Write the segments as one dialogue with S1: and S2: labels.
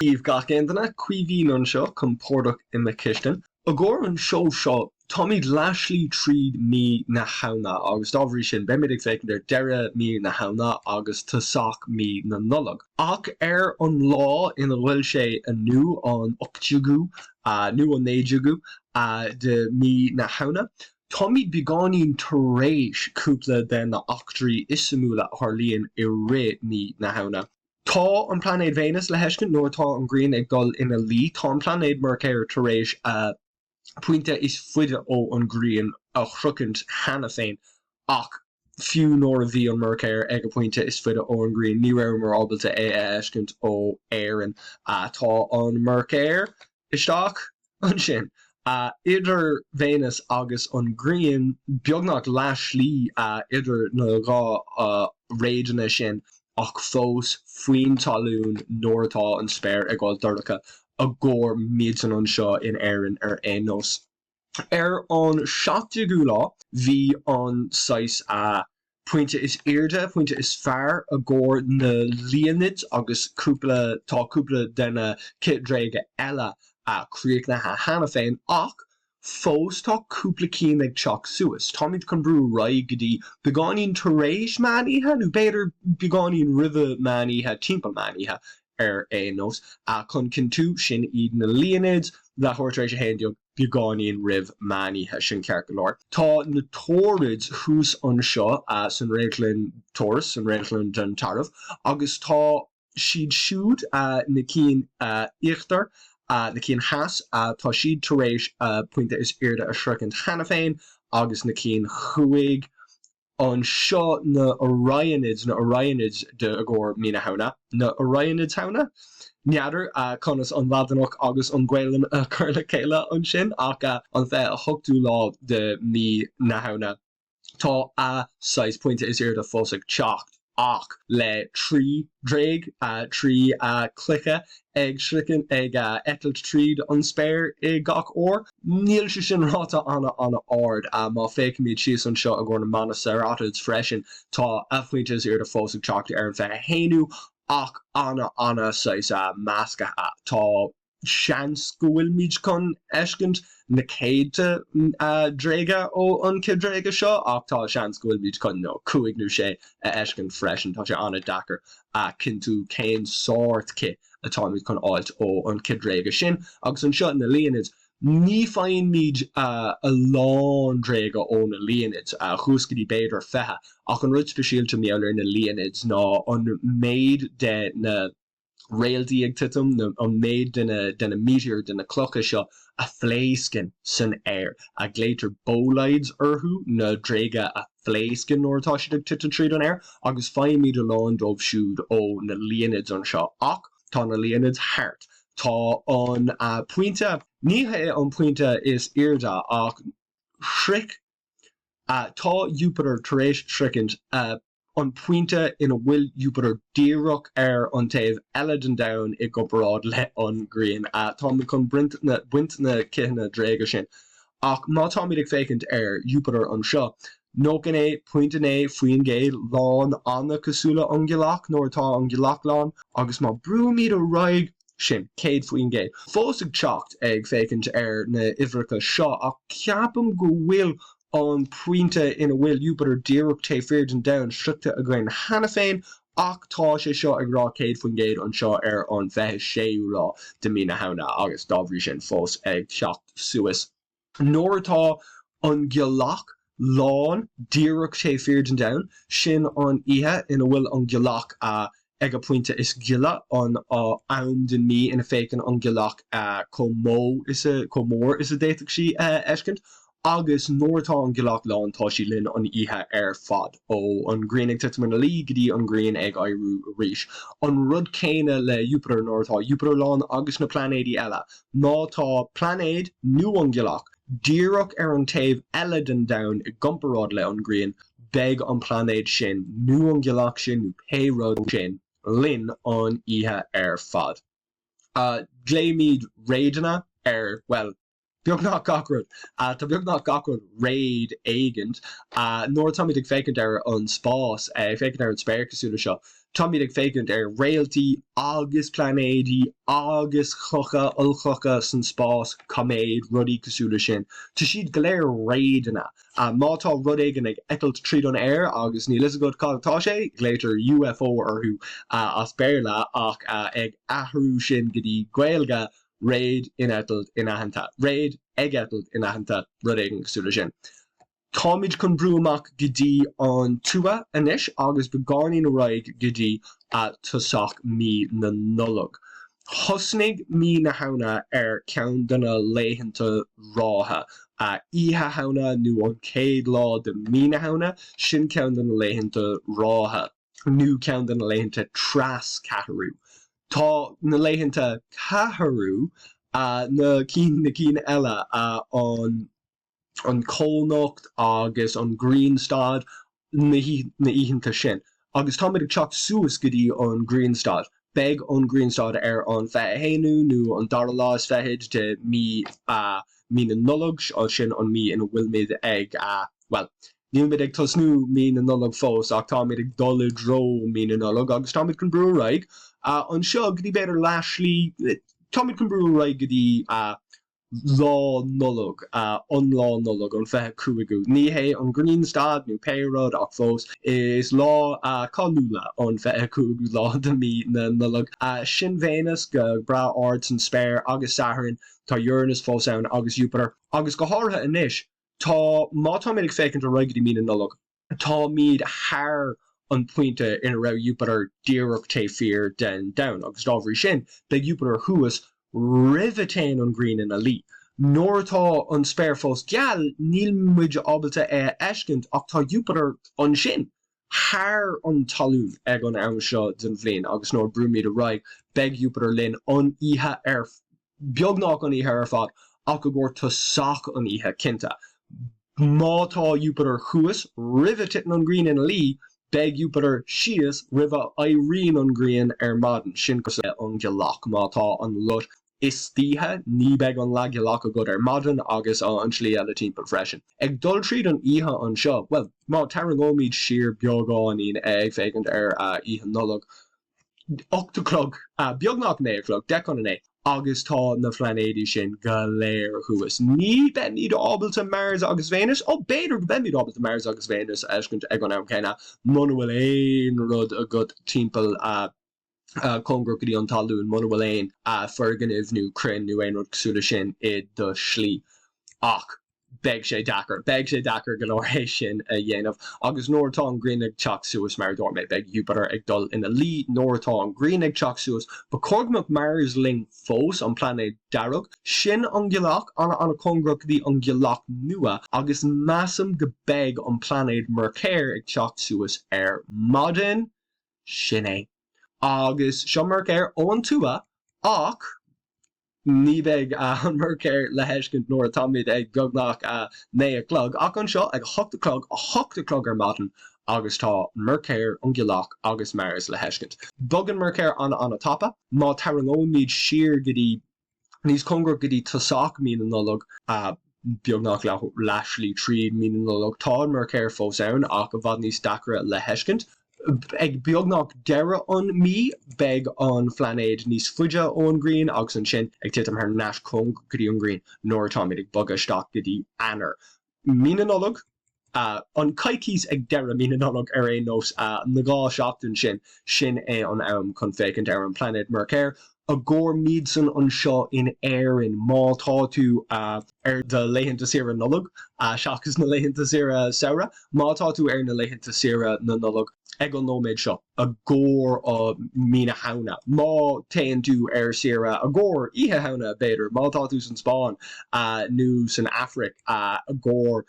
S1: Daoibh gach aon duine, Caoimhín anseo, compordach i mo chistin. I gcomhair an seó seo, táimid leathshlí tríd mí na Shamhna agus dá bhrí sin beimid ag féachaint ar deireadh mí na Shamhna agus tosach mí na Nollag. Ach ar an lá ina bhfuil sé inniu, an 18ú nó an 19ú de mí na Shamhna, táimid beagáinín tar éis cúpla de na eachtraí is suimiúla a tharlaíonn i rith mí na Shamhna. Tá an plainéad Véineas le heiscint nuair atá an ghrian ag dul ina luí. Tá an plainéad Meircéir tar éis a pointe is faide ó an ghrian a shroichint cheana féin ach fiú nuair a bhí an Meircéir ag a pointe is faide ó an ghrian ní rabhamar ábalta é a fheiscint ó Éirinn. Tá an Meircéir Isteach ansin, idir Véineas agus an Ghrian, beagnach leath slí idir na dhá réadanna sin, ach fós faoin talún nuair atá an spéir ag dul dorcha, i gcomhair muidne anseo in Éirinn ar aon nós. Ar an 17ú lá, bhí an saghas pointe is airde, pointe is fearr i gcomhair na Leonids agus cúpla, tá cúpla de na cithdréaga eile críochnaithe cheana féin ach fós tá cúpla cinn ag teacht suas. Táimid chun brú ar aghaidh go dtí beagáinín tar éis meán oíche nó b'fhéidir beagáinín roimhe meán oíche, timpeall meán oíche ar aon nós, chun cinntiú, sin iad na Leonids, leathuair tar éis a 11. beagáinín roimh meán oíche, sin ceart go leor. Tá na Taurids thuas anseo san réaltbhuíon Taurus, san réaltbhuíon den Tarbh, agus tá siad siúd, na cinn íochtair, na cinn theas, tá siad tar éis a pointe is airde a shroichint cheana féin, agus na cinn thuaidh, anseo na Orionids, na Orionids de i gcomhair mí na Shamhna, na Orionids Shamhna? N'fheadar conas an Laidineach agus an Ghaelainn a chur le chéile ansin ach an 28ú lá de mí na Shamhna tá a saghas pointe is airde fós ag teacht. ach le 3 dréag, 3 chloiche ag sroichint, ag eitilt tríd an spéir i gach uair. Níl sé sin ráite an-an-ard. Má féachaimid síos anseo i gcomhair na Monocerotids freisin, tá a phointe is airde fós ag teacht ar an 21ú ach an-an-saghas measctha. Tá. seans go bhfuilimid chun fheiscint na céadta dréaga ó an cithdréaga seo ach tá seans go bhfuilimid chun nó 5 nó 6 a fheiscint freisin. Tá sé an-deacair a chinntiú cén sórt cith atáimid chun fháilt ó an cithdréaga sin. Agus anseo na Leonids, ní faighimid a lán dréaga ó na Leonids, suas go dtí b'fhéidir 20, ach an rud speisialta mar gheall ar na Leonids ná an méid de na réaltaí ag titim, an méid de na, de na meteor, de na clocha seo a phléascann san aer, a glaoitear bolides orthu, na dréaga a phléascann nuair atá siad ag titim tríd an aer, agus faighimid a lán dóibh siúd ó na Leonids anseo. Ach tá na Leonids thart. Tá an pointe, ní hé an pointe is airde ach shroich, tá Jupiter tar éis sroichint a an pointe ina bhfuil Jupiter díreach ar an taobh eile den domhan i gcomparáid le an Ghrian. Táimid chun baint na baint na citheanna dréaga sin. Ach má táimid ag féachaint ar Jupiter anseo, 99.9% lán an-cosúil le an ghealach nuair atá an ghealach lán, agus má brúimid ar aghaidh, sin, 100%. Fós ag teacht ag féachaint ar na uimhreacha seo ach ceapaim go bhfuil an pointe ina bhfuil Jupiter díreach taobh thiar den domhan sroichte againn cheana féin, ach tá sé seo ag rá 100% anseo ar an 26ú lá de mí na Shamhna agus dá bhrí sin fós ag teacht suas. Nuair atá an ghealach lán díreach taobh thiar den domhan, sin an oíche ina bhfuil an ghealach ag a pointe is gile, an am den mí ina féachann an ghealach chomh mó is a, chomh mór is a d'fhéadfadh sí a fheiscint, agus nuair atá an ghealach lán tá sí linn an oíche ar fad, ó an ghrian ag titim ina luí go dtí an ghrian ag éiriú arís. An rud céanna le Jupiter nuair atá Jupiter lán agus na pláinéidí eile. Má tá pláinéad nó an ghealach díreach ar an taobh eile den domhan i gcomparáid le an ghrian, beidh an pláinéad sin, nó an ghealach sin, nó pé rud sin, linn an oíche ar fad. Glaoimid réadanna ar, bhuel, Beagnach gach rud. Tá beagnach gach rud réad éigint. Nuair atáimid ag féachaint ar an spás, ag féachaint ar an spéir cosúil le seo, táimid ag féachaint ar réaltaí agus pláinéidí agus clocha, ollchlocha san spás, coiméid, rudaí cosúil le sin. Tá siad go léir réadanna. Má tá rud éigin ag eitilt tríd an aer agus níl fhios agat cad atá sé, glaoitear UFO orthu as Béarla ach ag athrú sin go dtí Gaeilge, réad in eitilt inaitheanta, réad ag eitilt inaitheanta, rud éigin cosúil le sin. Táimid chun brú amach go dtí an tuath anois agus beagáinín ar aghaidh go dtí tosach mí na Nollag. Thosnaigh mí na Shamhna ar ceann de na laethanta ráithe, Oíche Shamhna nó an chéad lá de mí na Shamhna, sin ceann de na laethanta ráithe. nó ceann de na laethanta tras-cheathrú. Tá na laethanta ceathrú, na cinn na cinn eile, an an cónocht agus an grianstad, na hoícheanta sin. Agus táimid ag teacht suas go dtí an grianstad. Beidh an grianstad ar an 21ú nó an dara lá is fichead de mí mí na Nollag, sin an mí ina bhfuilimid ag, bhuel, Nílimid ag tosnú mí na Nollag fós ach táimid ag dul i dtreo mí na Nollag agus táimid chun brú ar aghaidh anseo go dtí b'fhéidir leath slí, táimid chun brú ar aghaidh go dtí Lá Nollag, an Lá Nollag, an 25ú. Ní hé an grianstad nó pé rud ach fós is lá cáiliúla an 25ú lá de mí na Nollag. Sin Véineas go breá ard san spéir agus Satharn, tá Uranus fós ann agus Jupiter agus go háirithe anois, Tá, má táimid ag féachaint ar aghaidh go dtí mí na Nollag, táimid thar an pointe ina raibh Jupiter díreach taobh thiar den Domhan, agus dá bhrí sin, beidh Jupiter thuas roimh a téann an ghrian ina luí. Nuair atá an spéir fós geal, níl muid ábalta é a fheiscint, ach tá Jupiter ansin, thar an talún ag an am seo den bhliain, agus nuair a brúimid ar aghaidh, beidh Jupiter linn an oíche ar beagnach an oíche ar fad, ach i gcomhair tosach an oíche, cinnte. Má tá Jupiter thuas roimh a titeann an ghrian ina luí, beidh Jupiter síos roimh a éiríonn an ghrian ar maidin. Sin cosúil le an ghealach, má tá an lá istoíche, ní beidh an leathghealach agat ar maidin agus an tslí eile timpeall freisin. Ag dul tríd an oíche anseo, bhuel, má tarraingeoimid siar beagáinín ag féachaint ar Oíche Nollag, 8 a chlog, beagnach 9 a chlog, 10 chun a 9, agus tá na pláinéidí sin go léir thuas. Ní beimid ábalta Mars agus Véineas, ó b'fhéidir go mbeimid ábalta Mars agus Véineas a fheiscint ag an am céanna, muna bhfuil aon rud agat timpeall cóngarach go dtí an talún, muna bhfuil aon foirgnimh nó crainn nó aon rud cosúil leis sin i do shlí. Ach. beidh sé deacair, beidh sé deacair go leor é sin a dhéanamh. Agus nuair atá an ghrian ag teacht suas, mar a dúirt mé, beidh Jupiter ag dul ina luí. Nuair atá an ghrian ag teacht suas, ba chóir go mbeadh Mars linn fós, an pláinéad dearg. Sin an ghealach, an-an-chóngarach go dtí an ghealach nua, agus measaim go beidh an pláinéad Meircéir ag teacht suas ar maidin. Sin é. Agus seo Meircéir ón tuath, ach. Ní bheidh an Meircéir le feiscint nuair atáimid ag beagnach 9 a chlog, ach anseo ag 8 a chlog, 8 a chlog ar maidin agus tá Meircéir, an ghealach agus Mars le feiscint. Bogann Meircéir an-an-tapa. Má tarraingeoimid siar go dtí níos cóngarach go dtí tosach mí na Nollag, beagnach leath slí tríd mí na Nollag, tá an Meircéir fós ann ach i bhfad níos deacra le feiscint. Ag beagnach deireadh an mí, beidh an phlainéad níos faide ón ghrian agus ansin ag titim thar n-ais cóngarach go dtí an ghrian nuair atáimid ag bogadh isteach go dtí Eanáir. Mí na Nollag, an coicís ag deireadh mí na Nollag ar aon nós, na 2 seachtain sin, sin é an am chun féachaint ar an phlainéad Meircéir. I gcomhair muidsan anseo in Éirinn, má tá tú ar do laethanta saoire Nollag, seachas na laethanta saoire samhraidh, má tá tú ar na laethanta saoire na Nollag ag an nóiméad seo, i gcomhair mí na Shamhna, má téann tú ar saoire i gcomhair Oíche Shamhna, b'fhéidir, má tá tú san Spáinn nó san Afraic i gcomhair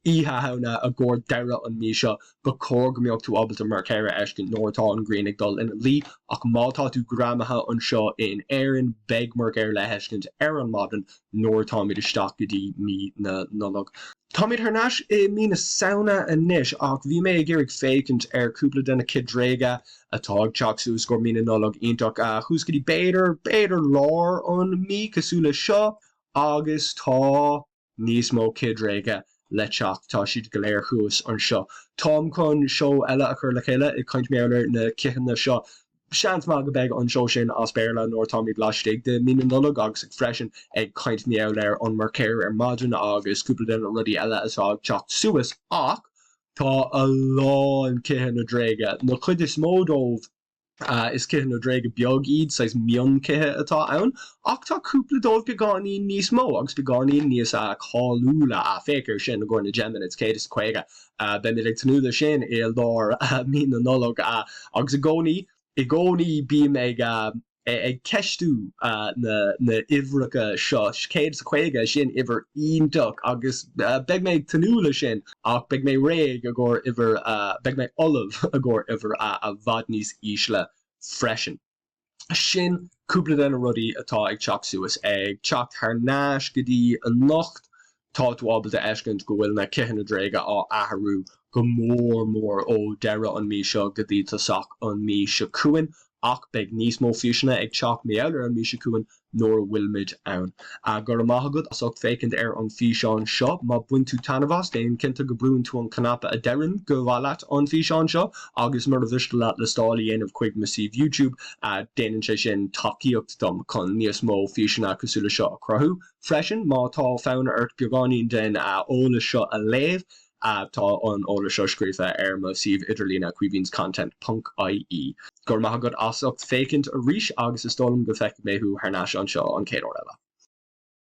S1: Oíche Shamhna i gcomhair deireadh an mí seo, ba chóir go mbeadh tú ábalta Meircéir a fheiscint nuair atá an ghrian ag dul ina luí, ach má tá tú greamaithe anseo in Éirinn, beidh Meircéir le feiscint ar an maidin nuair atáimid isteach go dtí mí na Nollag. Táimid thar n-ais i mí na Samhna anois, ach bhí mé ag iarraidh féachaint ar cúpla de na cuidréaga atá ag teacht suas i gcomhair mí na Nollag iontach, thuas go dtí b'fhéidir, b'fhéidir lár an mí, cosúil le seo. Agus tá níos mó cith le teacht, tá siad go léir thuas anseo. Táim chun seó eile a chur le chéile ag caint mar gheall ar na citheanna seo. Seans maith go beidh an seó sin as Béarla nuair atáimid laistigh de mí na Nollag agus freisin ag caint mar gheall ar an Meircéir ar maidin agus cúpla de na rudaí eile atá ag teacht suas ach tá a lán citheanna draoga, na cuid is mó dóibh Is citheanna draoga beag iad, saghas mionchithe atá ann, ach tá cúpla dóibh beagáinín níos mó agus beagáinín níos cáiliúla. Féach air sin i gcomhair na Geminids, 150. Beimid ag tnúth leis sin i lár mí na Nollag agus i gcónaí, i gcónaí bím ag ag ceistiú na n-uimhreacha seo. 150, sin uimhir iontach agus beidh mé ag tnúth leis sin. Ach beidh mé réidh i gcomhair uimhir, beidh mé ullamh i gcomhair uimhir i bhfad níos ísle freisin. Sin cúpla de na rudaí atá ag teacht suas. Ag teacht thar n-ais go dtí anocht, tá tú ábalta a fheiscint go bhfuil na citheanna draoga á athrú go mór mór ó deireadh an mí seo go dtí tosach an mí seo chugainn. Ach beidh níos mó físeanna ag teacht mar gheall ar an mí seo chugainn nuair a bhfuilimid ann. Go raibh maith agat as ucht féachaint ar an físeán seo. Má bhain tú taitneamh as, déan cinnte go brúann tú an cnaipe a deireann go mhaith leat an físeán seo agus mura mhiste leat liostáil a dhéanamh chuig mo suíomh YouTube, déanann sé sin tacaíocht dom chun níos mó físeanna cosúil le seo a chruthú. Freisin, má tá fonn ort beagáinín den eolas seo a léamh, Tá an eolas seo scríofa ar mo suíomh idirlíne caoimhinscontent ponc ie. Go raibh maith agat as ucht féachaint arís agus is dóigh liom go bhfeicfidh mé thú thar n-ais anseo an chéad uair eile.